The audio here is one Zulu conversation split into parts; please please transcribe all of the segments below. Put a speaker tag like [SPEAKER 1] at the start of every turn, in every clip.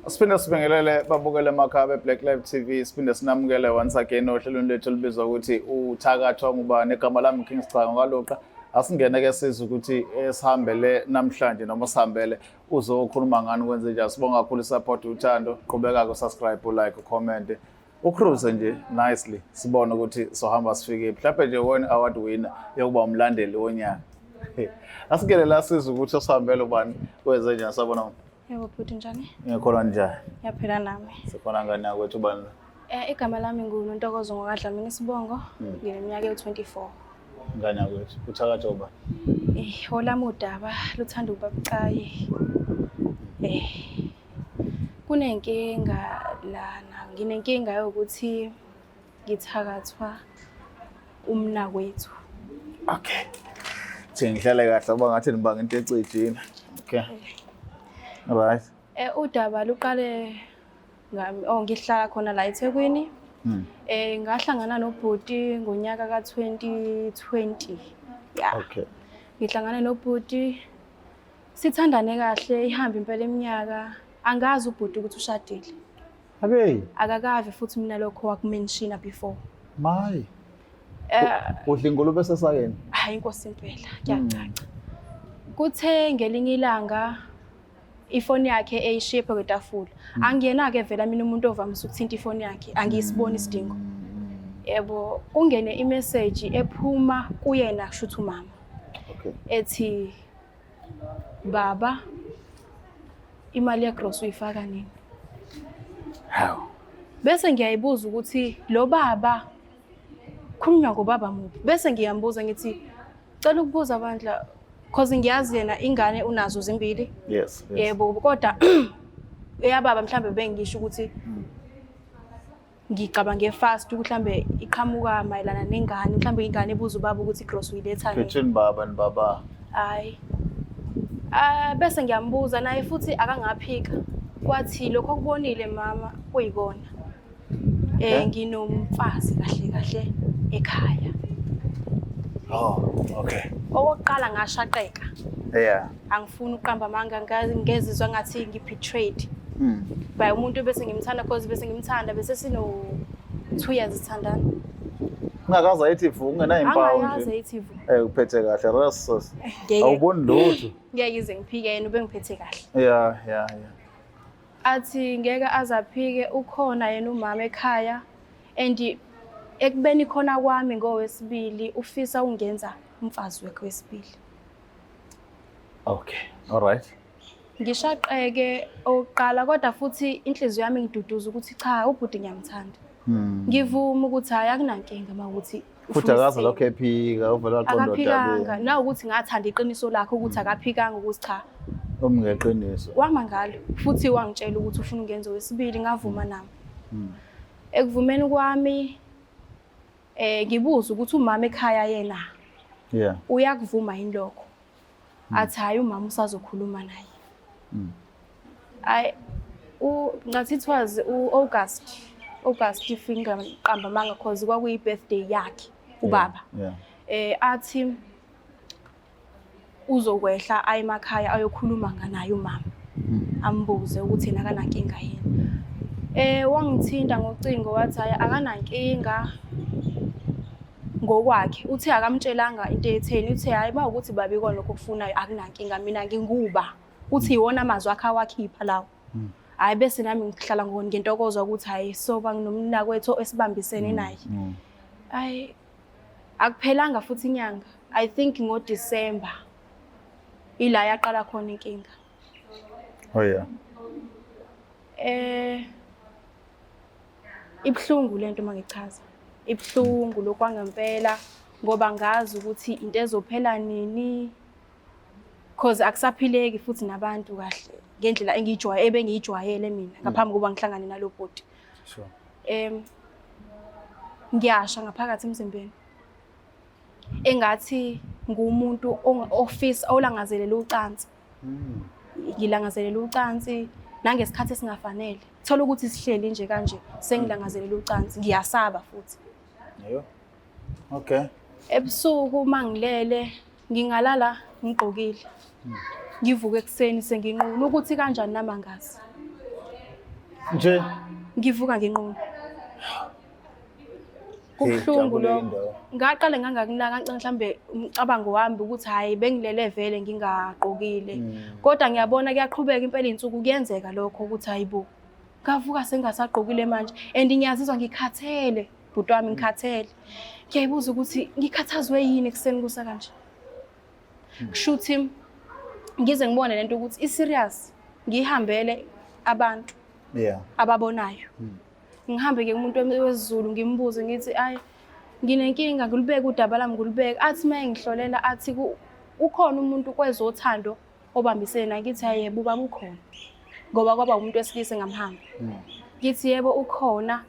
[SPEAKER 1] Siphinde sibingelele babukele emakhaya be-Black Life TV, siphinde sinamukele once again ohlelweni lwethu olubizwa ukuthi uthakathwa ngubani. Igama lami King Sicango kaLuqa. Asingene ke sizwe ukuthi esihambele namhlanje noma sihambele uzokhuluma ngani, kwenze njani. Sibonga kakhulu i-support, uthando. Qhubeka ku-subscribe, like, comment, ucruise nje nicely, sibone ukuthi sohamba sifike mhlawumbe nje wona award winner yokuba umlandeli wonyaka. Asingene la sizwe ukuthi osihambele ubani, kwenze njani. Sabona.
[SPEAKER 2] Yebo bhuti, njani?
[SPEAKER 1] Ngikhona, njani?
[SPEAKER 2] Ngiyaphila nami.
[SPEAKER 1] Sikhona ngani yakwethu, ubani?
[SPEAKER 2] Igama lami nguNontokozo ngokaDlamini isibongo, ngineminyaka ewu-24.
[SPEAKER 1] Ngani yakwethu, uthakathwa ubani?
[SPEAKER 2] Olami udaba luthanda ukuba bucayi. Kunenkinga lana, nginenkinga yokuthi ngithakathwa umnakwethu.
[SPEAKER 1] Okay. Thi ngihlale kahle ngoba ngathi nibanga into ecijile. Okay. Right.
[SPEAKER 2] Udaba luqale ngami, oh, ngihlala khona la eThekwini. Ngahlangana nobhuti ngonyaka ka-2020. Yeah. Ngihlangane nobhuti, sithandane kahle, ihambe impela iminyaka. Angazi ubhuti ukuthi ushadile.
[SPEAKER 1] Abe.
[SPEAKER 2] Akakavi futhi mina lokho wakumenshina before.
[SPEAKER 1] Mayi. Udla ingulube esesakeni.
[SPEAKER 2] Hayi inkosi impela, kuyacaca. Kuthe ngelinye ilanga ifoni yakhe eyishiye phezu kwetafula. Angiyena-ke vela mina umuntu ovamise ukuthinta ifoni yakhe, angiyisiboni isidingo. Yebo, kungene imeseji ephuma kuyena, kushuthi umama. Ethi, "Baba, imali yegrosa uyifaka nini?"
[SPEAKER 1] Hawu.
[SPEAKER 2] Bese ngiyayibuza ukuthi lo baba khulunywa ngobaba muphi. Bese ngiyambuza ngithi, "Cela ukubuza bandla, cause ngiyazi yena ingane unazo zimbili." Yebo, kodwa eyababa mhlambe bengisho ukuthi ngicabange fast ukuthi mhlambe iqhamuka mayelana nengane, mhlambe ingane ebuza ubaba ukuthi igrosa uyiletha nini.
[SPEAKER 1] Between baba and baba.
[SPEAKER 2] Hayi. Ah, bese ngiyambuza naye futhi akangaphika. Kwathi lokho okubonile mama kuyikona. Nginomfazi kahle kahle ekhaya.
[SPEAKER 1] Oh, okay.
[SPEAKER 2] Okokuqala ngashaqeka. Angifuni ukuqamba amanga, ngezizwa ngathi ngi-betrayed by umuntu bese ngimthanda, cause bese ngimthanda, bese sino 2 years sithandana.
[SPEAKER 1] Ungakaze ayithi vu, ungenayimpawu
[SPEAKER 2] Angakaze
[SPEAKER 1] nje.
[SPEAKER 2] ayithi vu.
[SPEAKER 1] Uphethe kahle rasos.
[SPEAKER 2] Ngeke
[SPEAKER 1] Awuboni lutho.
[SPEAKER 2] ngeke ize ngiphike, yena ubengiphethe kahle.
[SPEAKER 1] Yeah.
[SPEAKER 2] Athi ngeke azaphike, ukhona yena umama ekhaya, and ekubeni khona kwami ngowesibili ufisa ungenza umfazi wakhe wesibili.
[SPEAKER 1] Okay. All right.
[SPEAKER 2] Ngishaqeke okokuqala, kodwa futhi inhliziyo yami ngiduduza ukuthi cha, ubhuti ngiyamthanda. Ngivuma ukuthi hayi, akunankinga mawukuthi
[SPEAKER 1] Futhi akaze lokho ephika, uvele waqonda
[SPEAKER 2] Akaphikanga.
[SPEAKER 1] odabeni.
[SPEAKER 2] Na ukuthi ngathanda iqiniso lakhe ukuthi akaphikanga ukuthi cha.
[SPEAKER 1] Umngeqiniso.
[SPEAKER 2] Wama ngalo futhi wangitshela ukuthi ufuna ungenza wesibili, ngavuma nami. Ekuvumeni kwami ngibuza ukuthi umama ekhaya yena uyakuvuma yini lokho. Athi hayi, umama usazokhuluma naye. Hayi, ngathi it was u-August, August if ngingaqamba amanga, cause kwakuyi birthday yakhe ubaba. Athi uzokwehla aye emakhaya ayokhuluma nganaye umama. Ambuze ukuthi yena akanankinga yini. Wangithinta ngocingo wathi hayi, akanankinga ngokwakhe. Uthe akamtshelanga into etheni, uthe hayi, mawukuthi baba ikona lokho okufunayo akunankinga, mina nginguba. Uthi iwona amazwi akhe awakhipha lawo. Hayi, bese nami ngihlala ngentokozo ukuthi hayi, soba nginomnakwethu esibambisene naye. Hayi, akuphelanga futhi inyanga. I think ngoDecember ila yaqala khona inkinga.
[SPEAKER 1] Oh yeah.
[SPEAKER 2] Ibhlungu lento mangichaza. Ibhlungu lokwangempela ngoba ngazi ukuthi into ezophela nini, cause akusaphileki futhi nabantu kahle ngendlela engiyijwayele, ebengiyijwayele mina ngaphambi kokuba ngihlangane nalo bhuti. Ngiyasha ngaphakathi emzimbeni. Engathi ngumuntu ofisa olangazelela ucansi. Ngilangazelela ucansi nangesikhathi esingafanele. Thola ukuthi sihleli nje kanje sengilangazelela ucansi, ngiyasaba futhi.
[SPEAKER 1] Yebo. Okay.
[SPEAKER 2] Ebusuku mangilele ngingalala ngigqokile. Ngivuke ekuseni senginqunu ukuthi kanjani nami angazi.
[SPEAKER 1] Nje
[SPEAKER 2] Ngivuka nginqunu. Kubuhlungu
[SPEAKER 1] Hey,
[SPEAKER 2] lokho.
[SPEAKER 1] indawo.
[SPEAKER 2] Ngaqale ngangakunaka ngicela mhlambe umcabango wami ukuthi hhayi bengilele vele ngingagqokile. Kodwa ngiyabona kuyaqhubeka impela iy'nsuku kuyenzeka lokho ukuthi hayi bo. Ngavuka sengingasagqokile manje and ngiyazizwa ngikhathele bhuti wami ngikhathele. Ngiyayibuza ukuthi ngikhathazwe yini ekuseni kusa kanje. Kushuthi ngize ngibone lento ukuthi i-serious ngiyihambele abantu ababonayo. Ngihambe ke kumuntu wesiZulu ngimbuze ngithi ayi nginenkinga ngilubeke udaba lami ngilubeke athi uma engihlolela athi ukhona umuntu kwezothando obambisene naye ngithi hayi yebo ubaba ukhona ngoba kwaba umuntu wesilisa engamhamba. Ngithi yebo ukhona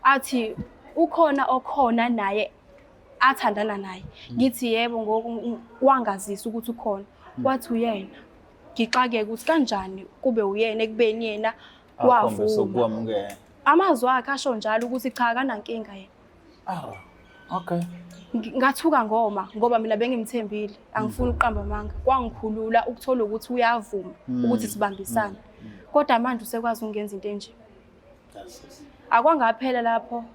[SPEAKER 2] athi ukhona okhona naye athandana naye. Ngithi yebo ngoku wangazisa ukuthi ukhona. Wathi uyena. Ngixakeke ukuthi kanjani kube uyena ekubeni yena
[SPEAKER 1] Akhombisa
[SPEAKER 2] wavuma.
[SPEAKER 1] ukukwamukela.
[SPEAKER 2] Amazwi akhe asho njalo ukuthi cha akanankinga yena.
[SPEAKER 1] Ah, okay.
[SPEAKER 2] Ngathuka ngoma ngoba mina bengimthembile angifuni ukuqamba amanga. Kwangikhulula ukuthola ukuthi uyavuma ukuthi sibambisane. Kodwa manje usekwazi ukungenza into enje. Akwangaphela lapho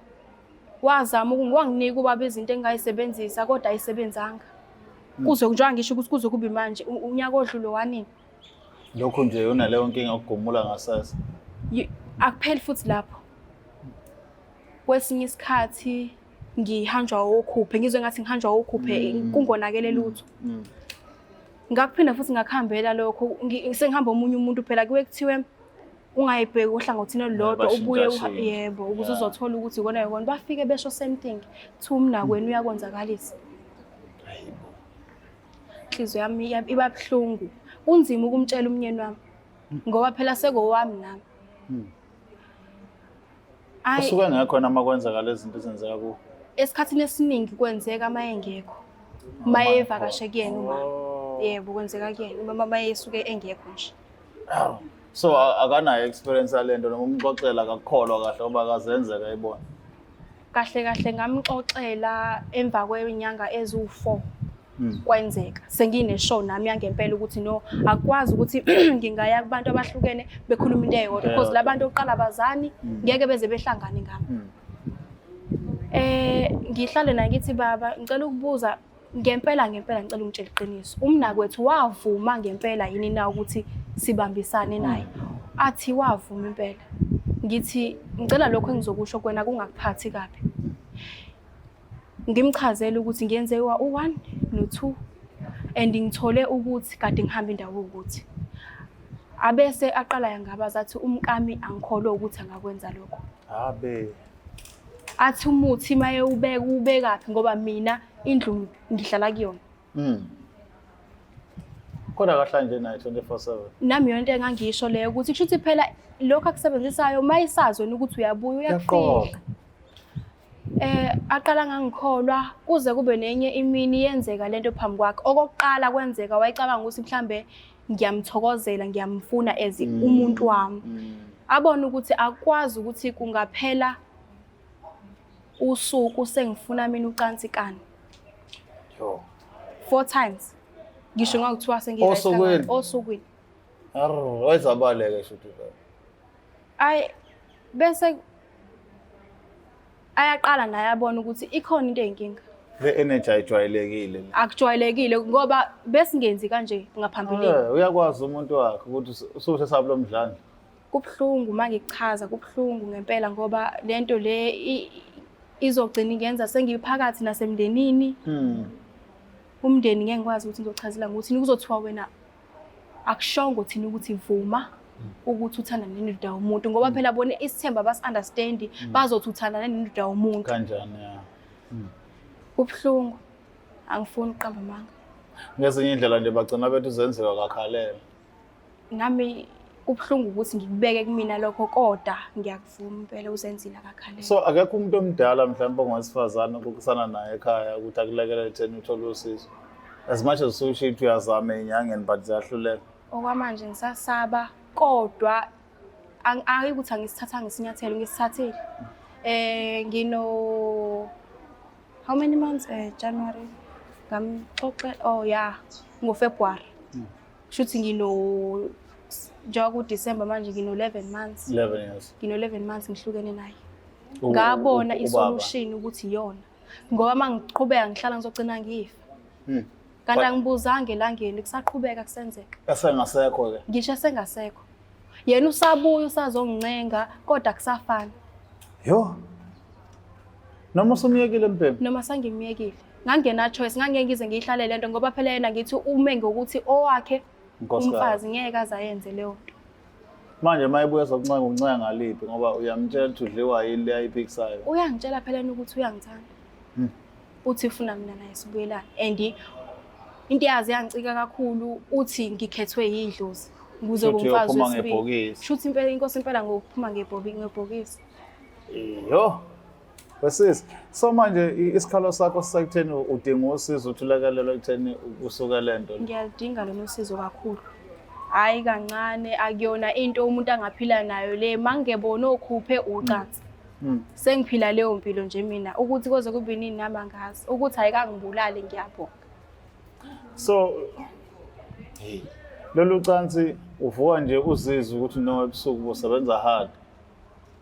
[SPEAKER 2] wazama wanginika ubaba izinto engingayisebenzisa kodwa ayisebenzanga. Kuze njengoba ngisho ukuthi kuze kube manje unyaka odlule wanini.
[SPEAKER 1] Lokhu nje unaleyo nkinga yokugumula ngasese.
[SPEAKER 2] Akupheli futhi lapho. Kwesinye isikhathi ngihanjwa okhuphe ngizwe ngathi ngihanjwa okhuphe kungonakele lutho. Ngakuphinda futhi ngakuhambela lokho sengihamba omunye umuntu phela kuye kuthiwe ungayibheki ohlangothini olulodwa ubuye yebo ukuze uzothola ukuthi ikona yikona bafike besho same thing kuthiwa umnakwenu uyakwenzakalisa. Inhliziyo yami iba buhlungu. Kunzima ukumtshela umnyeni wami ngoba phela sekowami nami. Ayi,
[SPEAKER 1] Usuke ngekho noma kwenzeka lezi zinto ezenzeka kuwe.
[SPEAKER 2] Esikhathini esiningi kwenzeka uma engekho. Uma evakashe kuyena umama. Yebo kwenzeka kuyena umama uma esuke engekho nje.
[SPEAKER 1] So akanayo experience yalento noma umxoxela akakukholwa kahle ngoba akazenzeka ayibona.
[SPEAKER 2] Kahle kahle ngamxoxela emva kwenyanga eziwu-4 kwenzeka. Sengine-show nami yangempela ukuthi no akukwazi ukuthi ngingaya kubantu abahlukene bekhuluma into eyodwa because labantu oqala abazani ngeke beze behlangane ngami. Ngihlale naye ngithi baba ngicela ukubuza ngempela ngempela ngicela ungitshele iqiniso. Umnakwethu wavuma ngempela yini na ukuthi sibambisane naye? Athi wavuma impela. Ngithi ngicela lokho engizokusho kuwena kungakuphathi kabi. Ngimchazele ukuthi ngenzewa u-1 no-2 and ngithole ukuthi kade ngihamba indawo ukuthi. Abese aqala yangabaza athi umkami angikholwa ukuthi angakwenza lokho.
[SPEAKER 1] Abe.
[SPEAKER 2] Athi umuthi maye ubeka ubekaphi ngoba mina indlu ngihlala kuyona.
[SPEAKER 1] Kodwa kahle nje naye 24/7.
[SPEAKER 2] Nami yonke into engangisho leyo ukuthi kusho ukuthi phela lokho akusebenzisayo mayisazi wena ukuthi uyabuya uyakufihla. Aqala ngangikholwa kuze kube nenye imini yenzeka lento phambi kwakhe. Okokuqala kwenzeka wayecabanga ukuthi mhlambe ngiyamthokozela ngiyamfuna as umuntu wami. Abone ukuthi akwazi ukuthi kungaphela usuku sengifuna mina ucansi kani.
[SPEAKER 1] Yo.
[SPEAKER 2] 4 times. Ngisho ngakuthiwa sengi-right
[SPEAKER 1] Osukwini?
[SPEAKER 2] kangaka. Osukwini.
[SPEAKER 1] Arr, wayezabaleka shuthi vele.
[SPEAKER 2] Ay bese ayaqala naye abona ukuthi ikhona into eyinkinga.
[SPEAKER 1] Le energy ayijwayelekile le.
[SPEAKER 2] Akujwayelekile ngoba besingenzi kanje ngaphambilini.
[SPEAKER 1] Uyakwazi umuntu wakhe ukuthi usuthi lo mdlandla.
[SPEAKER 2] Kubuhlungu uma ngikuchaza, kubuhlungu ngempela ngoba lento le izogcina ingenza sengiphakathi nasemndenini. Umndeni ngeke ngikwazi ukuthi ngizochazela ngokuthi kuzothiwa wena akushongo thina ukuthi vuma ukuthi uthandane nendoda yomuntu ngoba phela bona isithembu abasi-understand bazothi uthandane nendoda yomuntu.
[SPEAKER 1] Kanjani ya.
[SPEAKER 2] Kubuhlungu. Angifuni ukuqamba amanga.
[SPEAKER 1] Ngezinye indlela nje bagcina bethi uzenziwa kakhalela.
[SPEAKER 2] Nami kubuhlungu ukuthi ngikubeke kumina lokho kodwa ngiyakuvuma impela uzenzile akakhalela.
[SPEAKER 1] So akekho umuntu omdala mhlawumbe ongowesifazane oxoxisana naye ekhaya ukuthi akulekelele ekutheni uthole usizo. As much as usho ukuthi uyazama ey'nyangeni but ziyahluleka.
[SPEAKER 2] Okwamanje ngisasaba kodwa ayi ukuthi angisithathanga isinyathelo ngisithathile. Ngino how many months? January ngamxoxe oh yeah ngoFebruary. Kushuthi ngino njengoba ku-December manje ngino-11 months.
[SPEAKER 1] 11 years.
[SPEAKER 2] Ngino-11 months ngihlukene naye. Ngabona isolution ukuthi iyona. Ngoba uma ngiqhubeka ngihlala ngizogcina ngifa. Kanti angibuzanga elangeni kusaqhubeka kusenzeka.
[SPEAKER 1] Esengasekho ke.
[SPEAKER 2] Ngisho esengasekho. Yena usabuya usazongincenga kodwa kusafana.
[SPEAKER 1] Yo. Noma usumyekile mbhemu?
[SPEAKER 2] Noma sangimyekile. Ngangena choice, ngangeke ngize ngiyihlalele lento ngoba phela yena ngithi ume ngokuthi owakhe umfazi ngeke aze ayenze leyo nto.
[SPEAKER 1] Manje uma ebuya sokuncenga uncenga ngaliphi ngoba uyamtshela ukuthi udliwa yini le ayiphikisayo.
[SPEAKER 2] Uyangitshela phela yena ukuthi uyangithanda. Uthi ufuna mina naye sibuyelane and into yazi yangicika kakhulu uthi ngikhethwe yidlozi kuze
[SPEAKER 1] Shuthi
[SPEAKER 2] umfazi
[SPEAKER 1] uyophuma
[SPEAKER 2] wesibili.
[SPEAKER 1] ngebhokisi.
[SPEAKER 2] Shuthi impela inkosi impela ngokuphuma ngebhokisi.
[SPEAKER 1] Yo. Wesisi, so manje isikhalo sakho sisekutheni udinga usizo uthi ulekelelwe ekutheni usuke le nto.
[SPEAKER 2] Ngiyaludinga lona usizo kakhulu. Hhayi kancane akuyona into umuntu angaphila nayo le mangingebona okhuphe ucansi. Sengiphila leyo mpilo nje mina ukuthi koze kube nini nami angazi ukuthi ayikangibulali ngiyabonga.
[SPEAKER 1] So hey, lolu cansi uvuka nje uzizwe ukuthi no ebusuku busebenza hard.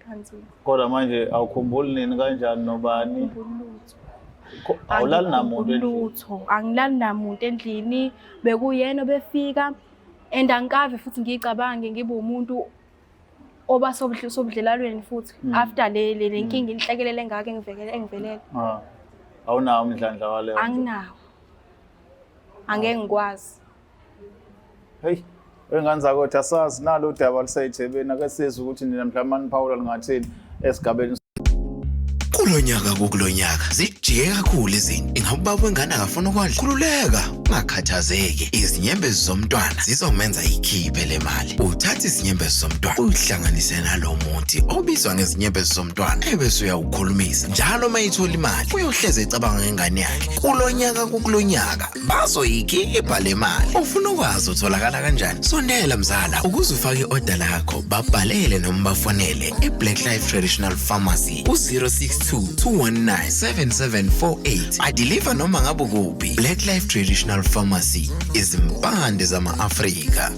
[SPEAKER 2] Kanzima.
[SPEAKER 1] Kodwa manje awukhumbuli nini kanjani nobani? Awulali namuntu endlini.
[SPEAKER 2] Lutho, angilali namuntu endlini, bekuyena obefika and angikave futhi ngiyicabange ngibe umuntu oba sobudlelwaneni futhi after le le nkinga inhlekelele engaka engivekele engivelele.
[SPEAKER 1] Awunawo umdlandla waleyo.
[SPEAKER 2] Anginawo. Angeke ngikwazi.
[SPEAKER 1] Hey, wengane zakwethu asazi nalo udaba luseyithebeni ake sizwe ukuthi nina mhlawumbe maniphawula lingathini esigabeni.
[SPEAKER 3] Kulonyaka kukulonyaka zijike kakhulu izinto. Ingabe ubaba wengane akafuna ukondla? Khululeka, ungakhathazeki. Izinyembezi zomntwana zizomenza ikhiphe le mali. Uthatha izinyembezi zomntwana uyihlanganise nalo muthi obizwa ngezinyembezi zomntwana ebese uyawukhulumisa. Njalo uma ethola imali uyohleze ecabanga ngengane yakhe. Kulonyaka kukulonyaka bazoyikhipha le mali. Ufuna ukwazi utholakala kanjani? Sondela mzala ukuze ufake i-oda lakho, babhalele noma bafonele e-Black Life Traditional Pharmacy ku-062 219 7748. Adiliva noma ngabe kuphi. Black Life Traditional Pharmacy, izimpande zama-Afrika.